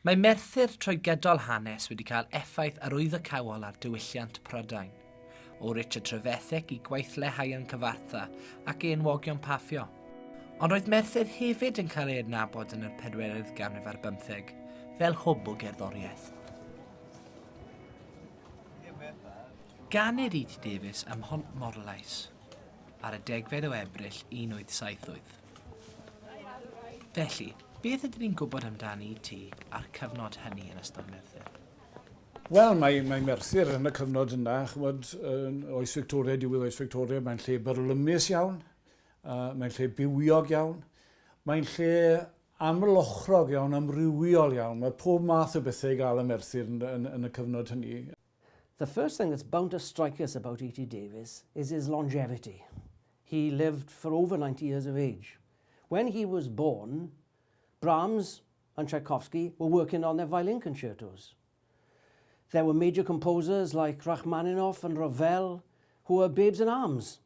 Mae Merthyr trwy gydol hanes wedi cael effaith arwyddocaol ar diwylliant Prydain, o Richard Trevithick i gweithle haearn Cyfartha ac i enwogion paffio. Ond roedd Merthyr hefyd yn cael ei adnabod yn yr pedwerydd ganrif ar bymtheg fel hwb o gerddoriaeth. Ganed E.T. Davies ym Mhont Morlais ar y degfed o Ebrill 1878. Felly, beth ydyn ni'n gwybod amdani ti a'r cyfnod hynny yn ystod Merthyr? Wel, mae, mae Merthyr yn y cyfnod yna, chymod, yn oes Victoria, diwedd oes Victoria, mae'n lle byrlymus iawn, uh, mae'n lle bywiog iawn, mae'n lle amlochrog iawn, amrywiol iawn. Mae pob math o bethau i gael ym Merthyr yn, yn, yn y cyfnod hynny. The first thing that's bound to strike us about E.T. Davies is his longevity. He lived for over 90 years of age. When he was born, Brahms and Tchaikovsky were working on their violin concertos. There were major composers like Rachmaninoff and Ravel who were babes in arms.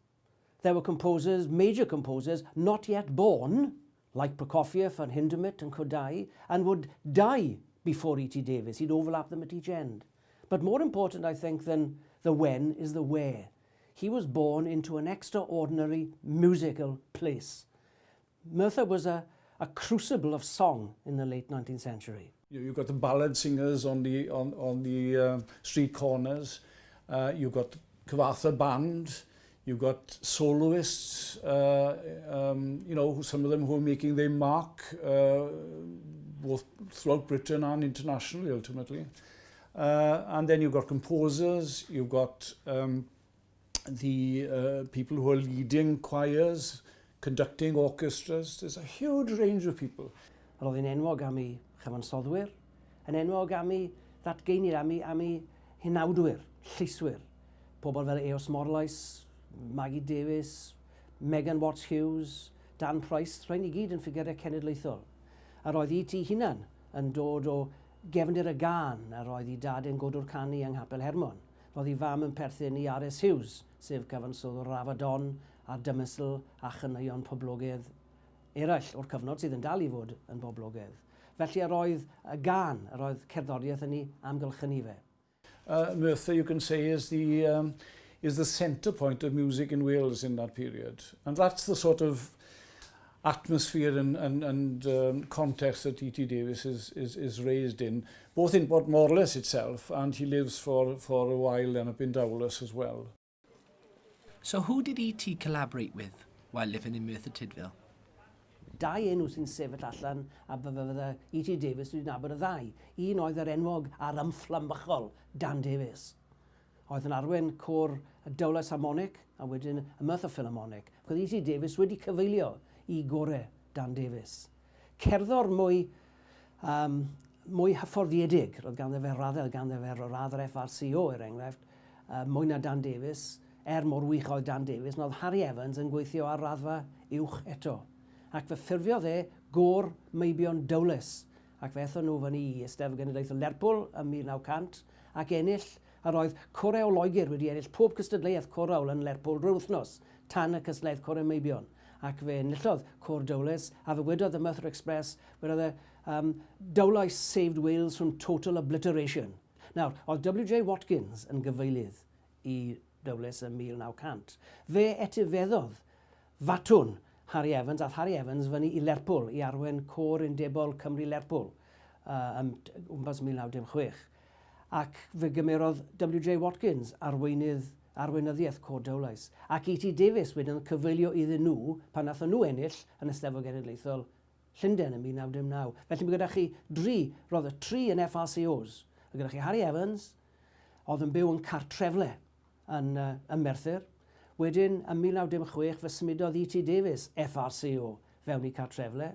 There were composers, major composers, not yet born, like Prokofiev and Hindemith and Kodály, and would die before E.T. Davies. He'd overlap them at each end. But more important, I think, than the when is the where. He was born into an extraordinary musical place. Merthyr was a, a crucible of song in the late 19th century. You've got the ballad singers on the, on, on the street corners. You've got Cyfarthfa Band. You've got soloists, some of them who are making their mark both throughout Britain and internationally, ultimately. And then you've got composers, you've got the people who are leading choirs, conducting orchestras. There's a huge range of people. Roedd hi'n enwog am ei chyfansoddwyr, yn enwog am ei ddatgeinir, am ei, am ei hunawdwyr, lleiswyr. Pobl fel Eos Morlais, Maggie Davies, Megan Watts Hughes, Dan Price, rhain i gyd yn ffigurau cenedlaethol. A roedd E.T. hunan yn dod o gefndir y gân, a roedd ei dad yn godwr canu yng Nghapel Hermon. Roedd ei fam yn perthyn i R.S. Hughes, sef cyfansoddwr Rafadon a Dymysl a chaneuon poblogaidd eraill o'r cyfnod sydd yn dal i fod yn boblogaidd. Felly yr oedd y gân, yr oedd cerddoriaeth yn ei amgylchynu fe. Merthyr, you can say, is the centre point of music in Wales in that period. And that's the sort of atmosphere and context that E.T. Davies is raised in, both in Morlais itself, and he lives for a while then up in Dowlais as well. So who did E.T. collaborate with while living in Merthyr Tydfil? Dau enw sy'n sefyll allan a fydde E.T. Davies wedi nabod y ddau. Un oedd yr enwog a'r ymfflamychol Dan Davies. Oedd yn arwain côr y Dowlais Harmonic a wedyn y Merthyr Philharmonic. Oedd E.T. Davies wedi cyfeilio i gorau Dan Davies. Cerddor mwy, mwy hyfforddiedig, roedd ganddo fe raddau, oedd ganddo fe radd yr FRCO er enghraifft, mwy na Dan Davies, er mor wych oedd Dan Davies, oedd Harry Evans yn gweithio ar raddfa uwch eto. Ac fe ffurfiodd e gôr meibion Dowlais, ac fe aethon nhw fyny i Eisteddfod Genedlaethol Lerpwl ym 1900 ac ennill, a roedd corau o Loegr wedi ennill pob cystadleuaeth corawl yn Lerpwl drwy'r wythnos tan y cystadleuaeth corau meibion. Ac fe enillodd Côr Dowlais, a fe wedodd y Merthyr Express, wedodd e, "Dowlais saved Wales from total obliteration." Nawr, oedd W.J. Watkins yn gyfeilydd i Dowlais ym 1900. Fe etifeddodd fatwn Harry Evans, ath Harry Evans fyny i Lerpwl i arwain Côr Undebol Cymru Lerpwl ym gwmpas 1906. Ac fe gymerodd W.J. Watkins arweinydd arweinyddiaeth Côr Dowlais. Ac E.T. Davies wedyn yn cyfeilio iddyn nhw pan nathon nhw ennill yn Eisteddfod Genedlaethol Llundain yn 1909. Felly mae gyda chi dri, roedd y tri yn FRCOs. Mae gyda chi Harry Evans, oedd yn byw yn Cartrefle yn, ym Merthyr. Wedyn, ym 1906, fe symudodd E.T. Davies, FRCO, fewn i Cartrefle.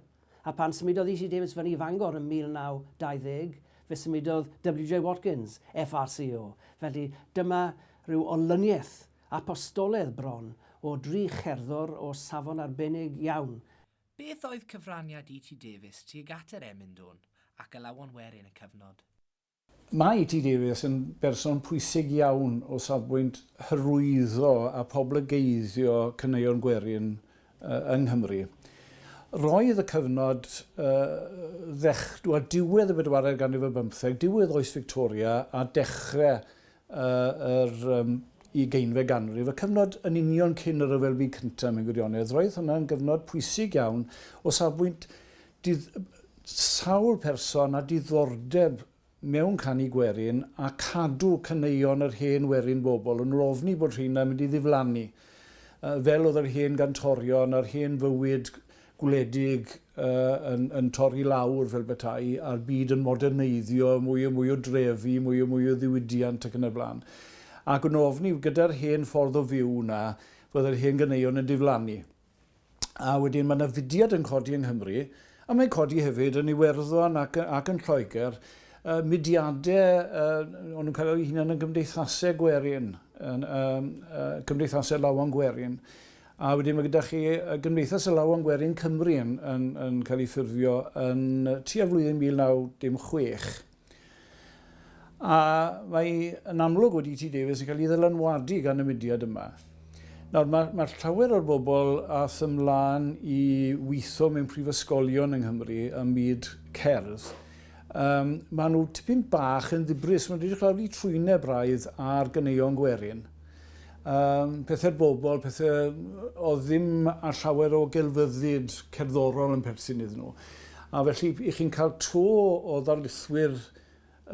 A pan symudodd E.T. Davies fyny i Fangor ym 1920, fe symudodd W.J. Watkins, FRCO. Felly, dyma rhyw olyniaeth apostolaidd bron o dri cherddor o safon arbennig iawn. Beth oedd cyfraniad E.T. Davies tuag at yr emyn dôn ac alawon werin y cyfnod? Mae E.T. Davies yn berson pwysig iawn o safbwynt hyrwyddo a poblogeiddio caneuon gwerin yng Nghymru. Roedd y cyfnod uh, ddech, well, diwedd y bedwaredd ganrif ar bymtheg, diwedd oes Victoria a dechrau uh, yr um, ugeinfed ganrif, y cyfnod yn union cyn y Rhyfel Byd Cyntaf mewn gwirionedd, roedd hwnna'n gyfnod pwysig iawn o safbwynt dydd, sawl person a diddordeb mewn canu gwerin a cadw caneuon yr hen werin bobl, o'n nhw'n ofni bod rheina yn mynd i ddiflannu, fel oedd yr hen gantorion a'r hen fywyd gwledig yn, yn torri lawr fel petai, a'r byd yn moderneiddio, mwy a mwy o drefi, mwy a mwy o ddiwydiant ac yn y blaen. Ac o'n nhw'n ofni gyda'r hen ffordd o fyw 'na, fydde'r hen ganeuon yn diflannu. A wedyn mae yna fudiad yn codi yng Nghymru, a mae'n codi hefyd yn Iwerddon ac, ac yn Lloegr, uh, mudiadau, uh, o'n nhw'n cael eu hunain yn gymdeithasau gwerin, yn, uh, uh, cymdeithasau lawon gwerin. A wedyn mae gyda chi y Gymdeithas y Lawon Gwerin Cymru yn, yn, yn cael ei ffurfio yn tua flwyddyn 1916. A mae yn amlwg bod E.T. Davies yn cael ei ddylanwadu gan y mudiad yma. Nawr, mae, mae llawer o'r bobl ath ymlaen i weithio mewn prifysgolion yng Nghymru ym myd cerdd. Um, maen nhw tipyn bach yn ddibris, maen nhw wedi chlawdu trwynau braidd ar ganeuon gwerin. Um, pethau'r bobl, pethau oedd ddim â llawer o gelfyddyd cerddorol yn perthyn iddyn nhw. A felly, i chi'n cael to o ddarlithwyr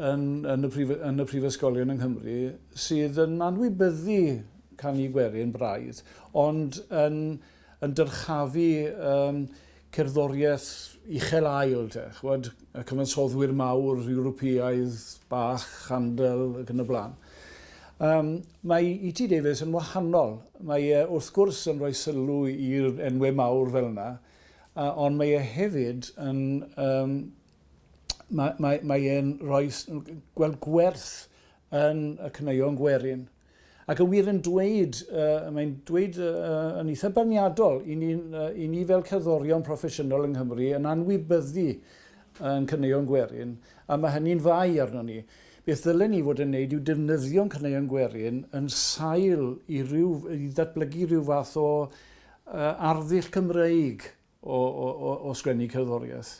yn, yn, y, prif, yn y prifysgolion yng Nghymru sydd yn anwybyddu canu gwerin braidd, ond yn, yn dyrchafu um, cerddoriaeth uchel ael, te, ch'mod, y cyfansoddwyr mawr Ewropeaidd, Bach, Handel ac yn y blaen. Um, mae E.T. Davies yn wahanol. Mae e wrth gwrs yn rhoi sylw i'r enwau mawr fel yna, uh, ond mae e hefyd yn, um, mae, mae, mae e'n rhoi gweld gwerth yn y caneuon gwerin. Ac yn wir yn dweud, uh, mae'n dweud uh, yn eitha barniadol i ni, uh, i ni fel cerddorion proffesiynol yng Nghymru yn anwybyddu yn caneuon gwerin, a mae hynny'n fai arno ni. Beth ddylen ni fod yn wneud yw defnyddio'n caneuon gwerin yn sail i, ryw, i ddatblygu rhyw fath o uh, arddull Cymreig o, o, o, o sgwennu cerddoriaeth.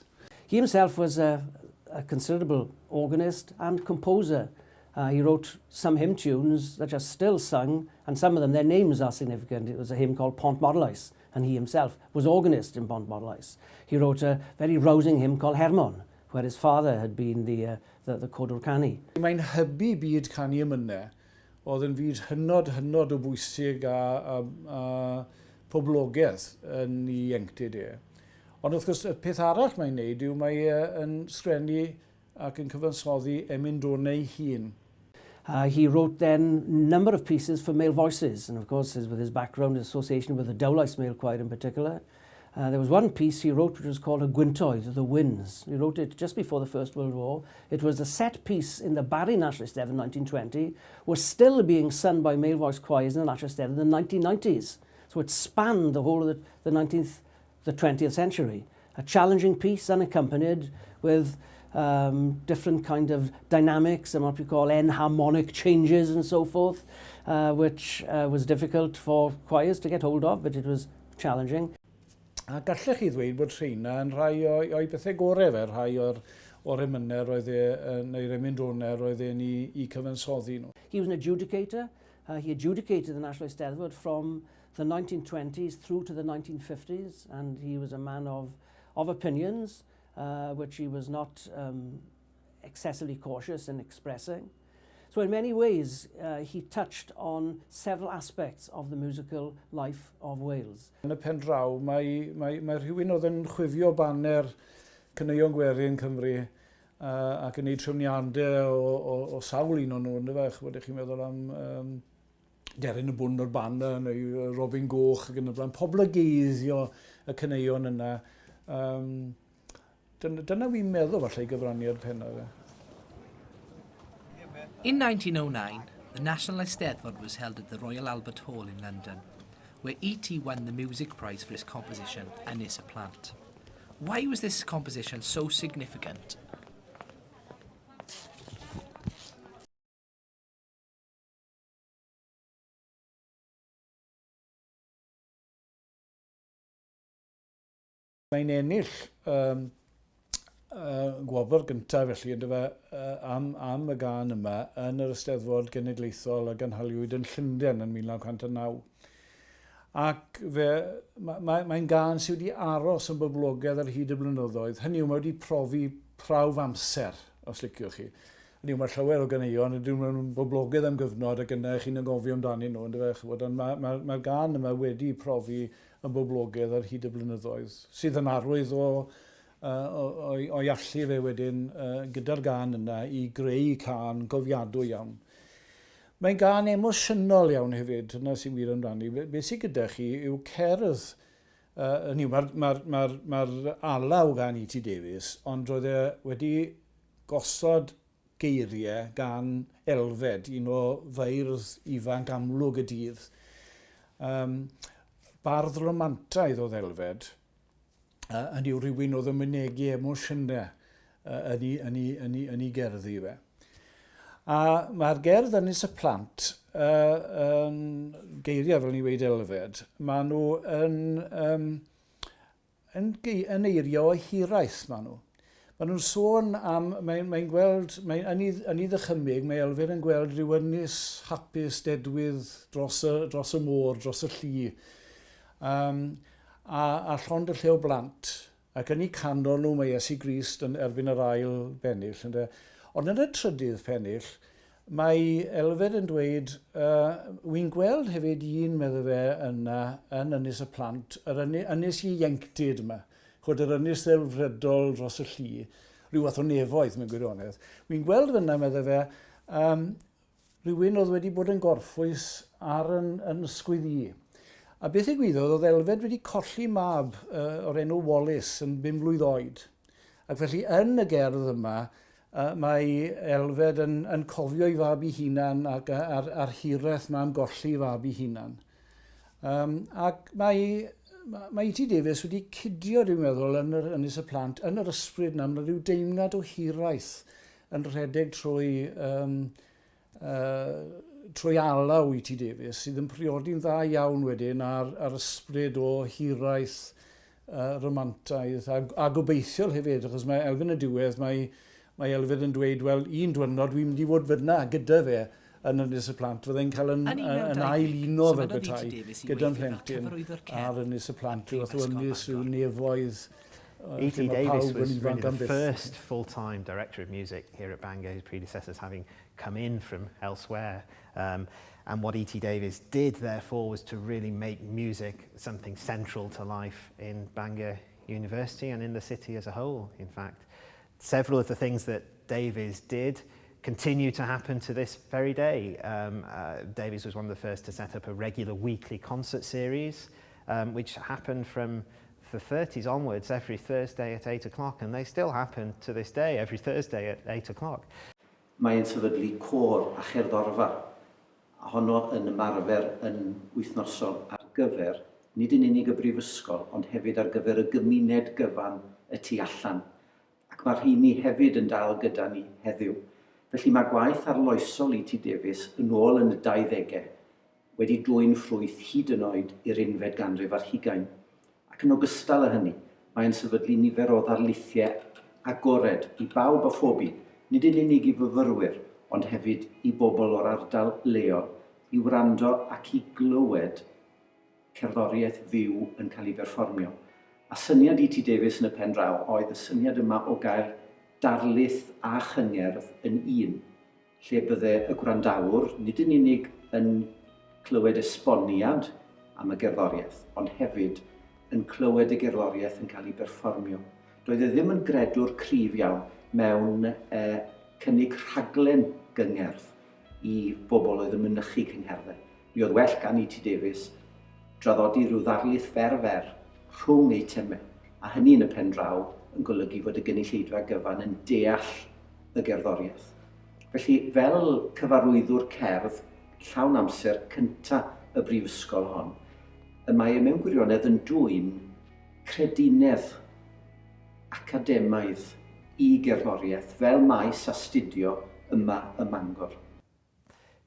He himself was a, a considerable organist and composer. Uh, he wrote some hymn tunes that are still sung, and some of them, their names are significant. It was a hymn called Pont Morlais, and he himself was organist in Pont Morlais. He wrote a very rousing hymn called Hermon, where his father had been the, uh, the, the Codwr Canu. Mae'n hybu byd canu emynau, oedd yn fyd hynod, hynod o bwysig a, a, a poblogaidd yn ei ieuenctid e. Ond wrth gwrs, y peth arall mae'n neud yw mae e yn sgrennu ac yn cyfansoddi emyn dôn ei hun. Uh, he wrote then number of pieces for male voices, and of course, with his background association with the Dowlais Male Choir in particular. Uh, there was one piece he wrote which was called Y Gwyntoedd, The Winds. He wrote it just before the First World War. It was a set piece in the Barry National Eisteddfod in 1920, was still being sung by male voice choirs in the National Eisteddfod in the 1990s. So it spanned the whole of the, the 19th, the 20th century. A challenging piece unaccompanied with um, different kind of dynamics and what we call enharmonic changes and so forth, uh, which uh, was difficult for choirs to get hold of, but it was challenging. A gallech chi ddweud bod rheina yn rhai o'i, o'i bethau gorau fe, rhai o'r, o'r emynau roedd e, neu'r emyn-donau roedd e'n i, i cyfansoddi nhw. He was an adjudicator. Uh, he adjudicated the National Eisteddfod from the 1920s through to the 1950s, and he was a man of, of opinions, uh, which he was not um, excessively cautious in expressing. So in many ways, uh, he touched on several aspects of the musical life of Wales. Yn y pen draw, mae, mae, mae rhywun oedd yn chwifio baner Caneuon Gwerin Cymru uh, ac yn gwneud trefniadau o, o, o sawl un o'n nhw, ynddo fe, ch'mod, chi'n meddwl am um, Deryn y Bwn o'r Banner neu Robin Goch ac yn y blaen, poblogeiddio y caneuon yna. Um, dyna, dyna fi'n meddwl falle i gyfrannu'r pennau fe. In 1909, the National Eisteddfod was held at the Royal Albert Hall in London, where E.T. won the music prize for his composition Ynys y Plant. Why was this composition so significant? Mae'n ennill um, uh, gwobr gyntaf felly yndyfe uh, am, am y gân yma yn yr Eisteddfod Genedlaethol a gynhaliwyd yn Llundain yn 1909. Ac fe, mae'n ma, mae gân sydd wedi aros yn boblogaidd ar hyd y blynyddoedd. Hynny yw, mae wedi profi prawf amser, os liciwch chi. Hynny yw, mae llawer o ganeuon ydyn nhw'n boblogaidd am gyfnod ac yna chi'n anghofio amdanyn nhw, yndyfe, ch'bod, ond mae'r ma, ma, ma gân yma wedi profi yn boblogaidd ar hyd y blynyddoedd, sydd yn arwydd o, uh, o'i, o'i allu fe wedyn uh, gyda'r gân yna i greu cân gofiadwy iawn. Mae'n gân emosiynol iawn hefyd, hynna sy'n wir amdani. Be, be sydd gyda chi yw cerdd, uh, hynny yw, mae'r ma ma ma alaw gan E.T. Davies, ond roedd e wedi gosod geiriau gan Elfed, un o feirdd ifanc amlwg y dydd. Um, bardd romantaidd oedd Elfed, uh, yn yw rhywun oedd yn mynegi emosiynau uh, yn, ei, yn, ei, yn, ei, yn ei gerddi fe. A mae'r gerdd Ynys y Plant, uh, yn geiriau fel ni weid Elfed, maen nhw yn, um, Yn, yn eirio o hiraeth maen nhw. Maen nhw'n sôn am, mae'n mae gweld, mae, yn, ei, yn ei ddychymyg, mae Elfyn yn gweld rhyw ynys hapus dedwydd dros y, dros y môr, dros y lli, um, a, a llond y lle o blant. Ac yn eu canol nhw mae Iesu Grist yn erbyn yr ail bennill. Ynde? Ond yn y trydydd pennill, Mae Elfed yn dweud, uh, wy'n gweld hefyd un, medde fe, yna, yn Ynys y Plant, yr ynys ieuenctid yma, chwyd yr ynys ddelfrydol dros y lli, rhyw fath o nefoedd mewn gwirionedd. Wy'n gweld fyna, medde fe, um, rhywun oedd wedi bod yn gorffwys ar yn, yn ysgwydd i. A beth ddigwyddodd oedd Elfed wedi colli mab uh, o'r enw Wallace yn bum mlwydd oed. Ac felly yn y gerdd yma, Mae Elfed yn, yn cofio ei fab ei hunan ac a'r, a'r hiraeth yma am golli ei fab ei hunan. Um, ac mae, mae E.T. Davies wedi cydio, dwi'n meddwl, yn yr Ynys y Plant, yn yr ysbryd yna, mae rhyw deimlad o hiraeth yn rhedeg trwy, um, uh, trwy alaw E.T. Davies, sydd yn priodi'n dda iawn wedyn ar, ar ysbryd o hiraeth uh, romantaidd a, a gobeithiol hefyd, achos mae elfen y diwedd, mae, mae Elfed yn dweud, wel, un diwrnod dwi'n mynd i fod fyna gyda fe yn Ynys y Plant, fyddai'n cael yn, yn, yn ail uno fel petai gyda'n plentyn ar Ynys y Plant, rhyw fath o ynys, rhyw nefoedd E.T. Davies was really the first full-time director of music here at Bangor, his predecessors having come in from elsewhere. Um, and what E.T. Davies did, therefore, was to really make music something central to life in Bangor University and in the city as a whole, in fact. Several of the things that Davies did continue to happen to this very day. Um, uh, Davies was one of the first to set up a regular weekly concert series, um, which happened from the 30s onwards every Thursday at 8 o'clock, and they still happen to this day every Thursday at 8 o'clock. Mae'n sefydlu côr a cherddorfa, a honno yn ymarfer yn wythnosol ar gyfer nid yn unig y brifysgol ond hefyd ar gyfer y gymuned gyfan y tu allan, ac mae'r rheini hefyd yn dal gyda ni heddiw. Felly mae gwaith arloesol E.T. Davies yn ôl yn y dauddegau wedi dwyn ffrwyth hyd yn oed i'r unfed ganrif ar hugain. Ac yn ogystal â hynny, mae'n sefydlu nifer o ddarlithiau agored i bawb a phob un, nid yn unig i fyfyrwyr, ond hefyd i bobl o'r ardal leol, i wrando ac i glywed cerddoriaeth fyw yn cael ei berfformio. A syniad E.T. Davies yn y pen draw oedd y syniad yma o gael darlith a chyngerdd yn un. lle bydde y gwrandawr nid yn unig yn clywed esboniad am y gerddoriaeth, ond hefyd yn clywed y gerddoriaeth yn cael ei berfformio. Doedd e ddim yn gredwr cryf iawn mewn eh, cynnig rhaglen gyngerdd i bobl oedd yn mynychu cyngherddau. Mi oedd well gan E.T. Davies draddodi rhyw ddarlith fer fer rhwng eitemau, a hynny yn y pen draw yn golygu fod y gynulleidfa gyfan yn deall y gerddoriaeth. Felly, fel cyfarwyddwr cerdd llawn amser cynta y brifysgol hon, y mae e mewn gwirionedd yn dwyn credinedd academaidd i gerddoriaeth fel maes astudio yma ym Mangor.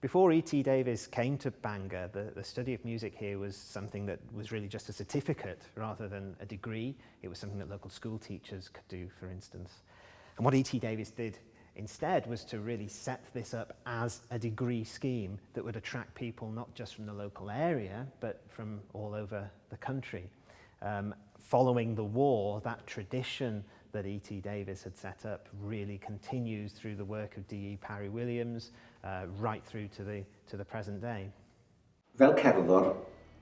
Before E.T. Davies came to Bangor, the, the study of music here was something that was really just a certificate rather than a degree. It was something that local school teachers could do, for instance. And what E.T. Davies did instead was to really set this up as a degree scheme that would attract people not just from the local area, but from all over the country. Um, following the war, that tradition that E.T. Davies had set up really continues through the work of D.E. Parry Williams uh, right through to the, to the present day. Fel cerddor,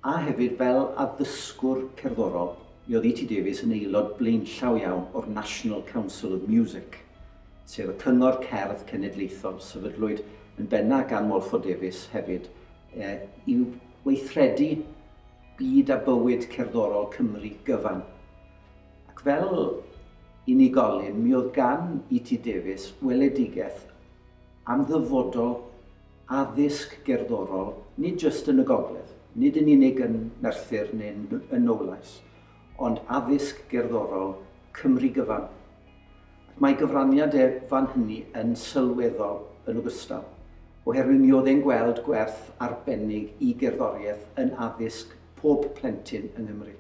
a hefyd fel addysgwr cerddorol, mi oedd E.T. Davies yn aelod blaenllaw iawn o'r National Council of Music, sef y Cyngor Cerdd Cenedlaethol sefydlwyd yn benna gan Walford Davies hefyd e, i weithredu byd a bywyd cerddorol Cymru gyfan. Ac fel unigolyn, mi oedd gan E.T. Davies weledigaeth am ddyfodol addysg gerddorol, nid jyst yn y gogledd, nid yn unig yn Merthyr neu yn Nowlais, ond addysg gerddorol Cymru gyfan. Ac mae gyfraniad e fan hynny yn sylweddol yn ogystal, oherwydd mi oedd e'n gweld gwerth arbennig i gerddoriaeth yn addysg pob plentyn yng Nghymru.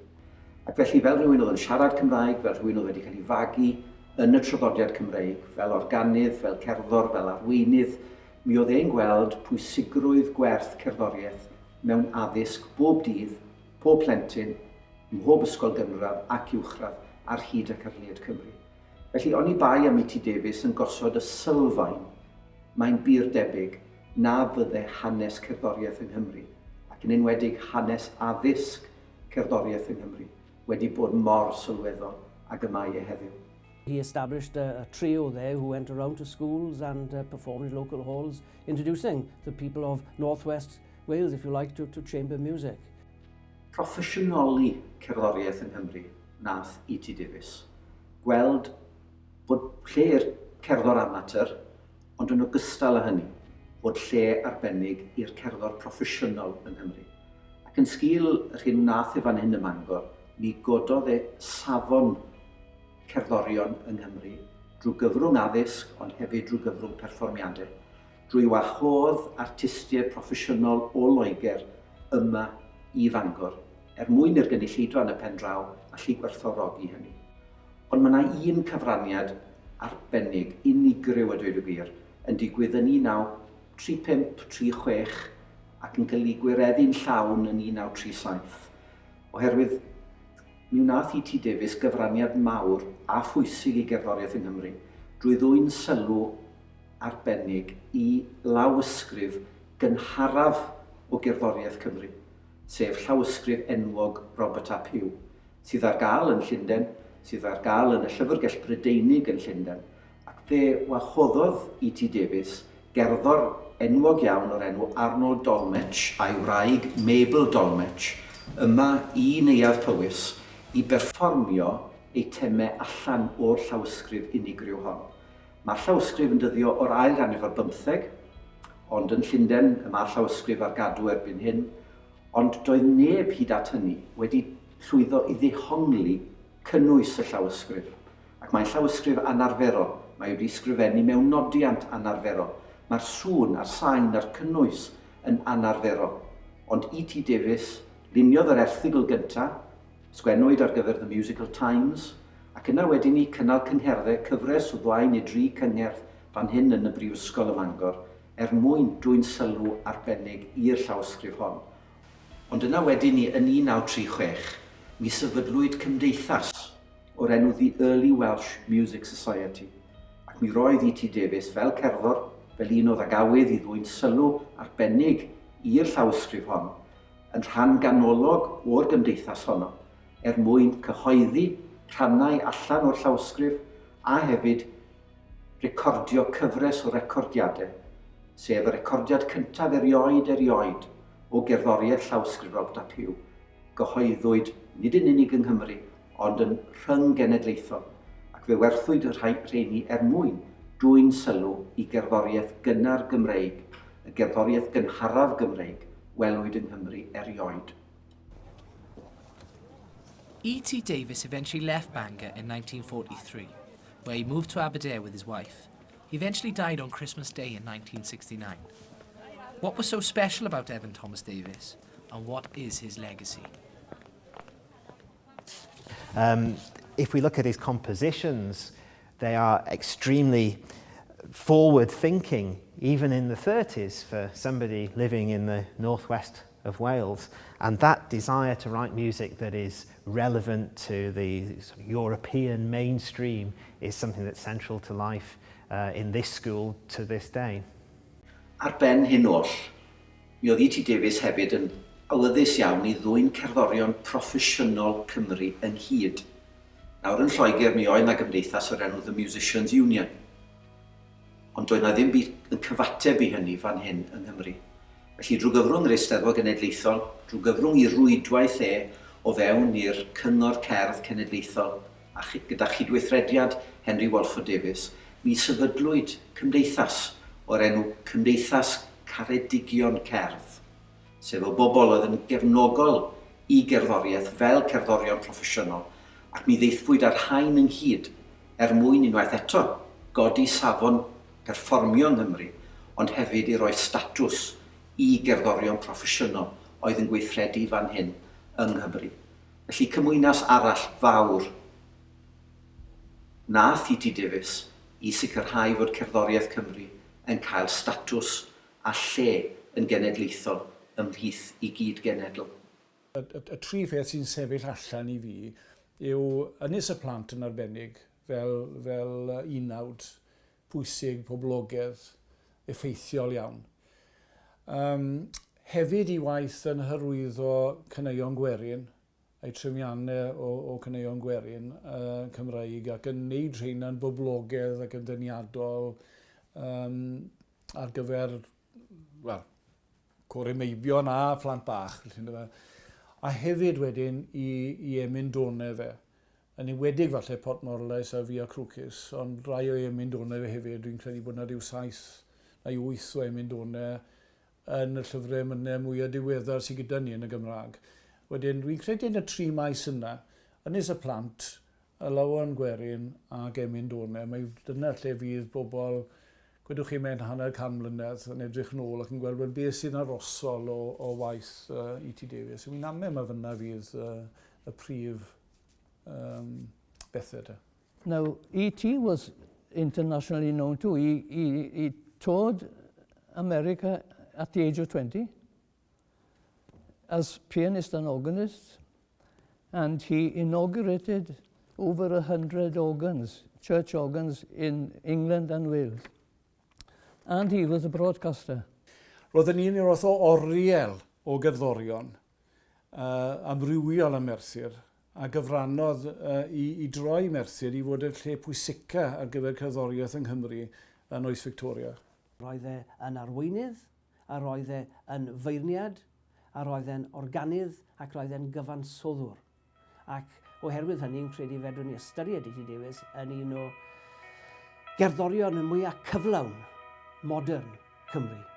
Ac felly fel rhywun oedd yn siarad Cymraeg, fel rhywun oedd wedi cael ei fagu yn y traddodiad Cymreig, fel organydd, fel cerddor, fel arweinydd, mi oedd e'n gweld pwysigrwydd gwerth cerddoriaeth mewn addysg bob dydd, pob plentyn, ym mhob ysgol gynradd ac uwchradd ar hyd ac ar led Cymru. Felly, oni bai am E.T. Davies yn gosod y sylfaen, mae'n bur debyg na fydde hanes cerddoriaeth yng Nghymru, ac yn enwedig hanes addysg cerddoriaeth yng Nghymru, wedi bod mor sylweddol ag y mae e heddiw. He established a, a trio there who went around to schools and uh, performed in local halls, introducing the people of Northwest Wales, if you like, to, to chamber music. Proffesiynoli cerddoriaeth yng Nghymru nath E.T. Davies. Gweld bod lle i'r cerddor amatur, ond yn ogystal â hynny, bod lle arbennig i'r cerddor proffesiynol yng Nghymru. Ac yn sgil yr hyn wnaeth e fan hyn ym Mangor, mi gododd e safon cerddorion yng Nghymru drwy gyfrwng addysg, ond hefyd drwy gyfrwng perfformiadau. Drwy wahodd artistiaid proffesiynol o Loegr yma i Fangor, er mwyn i'r gynulleidfa yn y pen draw allu gwerthfawrogi hynny. Ond mae yna un cyfraniad arbennig, unigryw a dweud y gwir, yn digwydd yn 1935, 36 ac yn cael ei gwireddu'n llawn yn 1937. Oherwydd mi wnaeth E.T. Davies gyfraniad mawr a phwysig i gerddoriaeth yng Nghymru drwy ddwyn sylw arbennig i lawysgrif gynharaf o gerddoriaeth Cymru, sef llawysgrif enwog Robert ap Huw, sydd ar gael yn Llundain, sydd ar gael yn y Llyfrgell Brydeinig yn Llundain, ac fe wahoddodd E.T. Davies gerddor enwog iawn o'r enw Arnold Dolmetsch a'i wraig Mabel Dolmetsch yma i Neuadd Powys i berfformio eitemau allan o'r llawysgrif unigryw hon. Mae'r llawysgrif yn dyddio o'r ail ganrif ar bymtheg, ond yn Llundain y mae'r llawysgrif ar gadw erbyn hyn, ond doedd neb hyd at hynny wedi llwyddo i ddehongli cynnwys y llawysgrif. Ac mae'n llawysgrif anarferol, mae wedi sgrifennu mewn nodiant anarferol. Mae'r sŵn a'r sain a'r cynnwys yn anarferol. Ond E.T. Davies luniodd yr erthygl gyntaf, sgwennwyd ar gyfer The Musical Times, ac yna wedyn ni cynnal cyngherddau cyfres o ddau neu dri cyngerdd fan hyn yn y Brifysgol ym Mangor, er mwyn dwyn sylw arbennig i'r llawysgrif hon. Ond yna wedyn ni yn 1936, mi sefydlwyd cymdeithas o'r enw The Early Welsh Music Society, ac mi roedd E.T. Davies fel cerddor, fel un oedd ag awydd i ddwyn sylw arbennig i'r llawysgrif hon, yn rhan ganolog o'r gymdeithas honno, er mwyn cyhoeddi rhannau allan o'r llawysgrif a hefyd recordio cyfres o recordiadau, sef y recordiad cyntaf erioed erioed o gerddoriaeth llawysgrif Robert ap Huw, gyhoeddwyd nid yn unig yng Nghymru, ond yn rhyng-genedlaethol, ac fe werthwyd y rhai rheini er mwyn dwyn sylw i gerddoriaeth gynnar Gymreig, y gerddoriaeth gynharaf Gymreig welwyd yng Nghymru erioed. E.T. Davies eventually left Bangor in 1943, where he moved to Aberdare with his wife. He eventually died on Christmas Day in 1969. What was so special about Evan Thomas Davies and what is his legacy? Um, if we look at his compositions, they are extremely forward thinking, even in the 30s, for somebody living in the northwest of Wales. And that desire to write music that is relevant to the sort of European mainstream is something that's central to life uh, in this school to this day. Ar ben hyn oll, mi oedd E.T. Davies hefyd yn awyddus iawn i ddwyn cerddorion proffesiynol Cymru ynghyd. Nawr yn Lloegr mi oedd 'na gymdeithas o'r enw The Musicians Union. Ond doedd 'na ddim byd yn cyfateb i hynny fan hyn yng Nghymru. Felly drwy gyfrwng yr Eisteddfod Genedlaethol, drwy gyfrwng i rwydwaith e o fewn i'r Cyngor Cerdd Cenedlaethol a gyda chydweithrediad Henry Walford Davies, mi sefydlwyd cymdeithas o'r enw Cymdeithas Caredigion Cerdd, sef o bobl oedd yn gefnogol i gerddoriaeth fel cerddorion proffesiynol, ac mi ddaethpwyd â'r rhain ynghyd er mwyn unwaith eto godi safon perfformio yng Nghymru, ond hefyd i roi statws i gerddorion proffesiynol oedd yn gweithredu fan hyn yng Nghymru. Felly cymwynas arall fawr nath E.T. Davies i sicrhau fod cerddoriaeth Cymru yn cael statws a lle yn genedlaethol ymhlith i gyd-genedl. Y, y, y tri pheth sy'n sefyll allan i fi yw Ynys y Plant yn arbennig fel, fel unawd pwysig, poblogaidd, effeithiol iawn. Um, hefyd i waith yn hyrwyddo caneuon gwerin, a'i trefniannau o, o caneuon gwerin uh, Cymraeg ac yn neud rheina'n boblogaidd ac yn dyniadol um, ar gyfer, wel, corau meibion a phlant bach. Felly, a hefyd wedyn i, i emyn donau fe. Yn enwedig falle Port Morlais a Via Crucis, ond rai o emyn donau fe hefyd. Dwi'n credu bod yna rhyw saith neu wyth o emyn donau yn y llyfrau emynau mwyaf diweddar sydd gyda ni yn y Gymraeg. Wedyn, dwi'n credu yn y tri maes yna, Ynys y Plant, Alawon Gwerin ac Emyn Done, mae dyna lle fydd bobl, gwedwch chi mewn hanner can mlynedd, yn edrych nôl ac yn gweld, wel, beth sy'n arosol o, o waith uh, E.T. Davies. Wi'n amau mae fyna fydd uh, y prif um, bethau de. Now, E.T. was internationally known too. He, he, he toured America at the age of 20 as pianist and organist, and he inaugurated over 100 organs, church organs in England and Wales. And he was a broadcaster. Roedd yn un o'r o oriel o gerddorion uh, amrywiol ym Merthyr a gyfrannodd uh, i, i droi Merthyr i fod y lle pwysica ar gyfer cerddoriaeth yng Nghymru yn oes Victoria. Roedd e yn arweinydd, a roedd e yn feirniad, a roedd e'n organydd, ac roedd e'n gyfansoddwr. Ac oherwydd hynny, yn credu fedrwn ni ystyried E.T. Davies yn un o gerddorion y mwyaf cyflawn modern Cymru.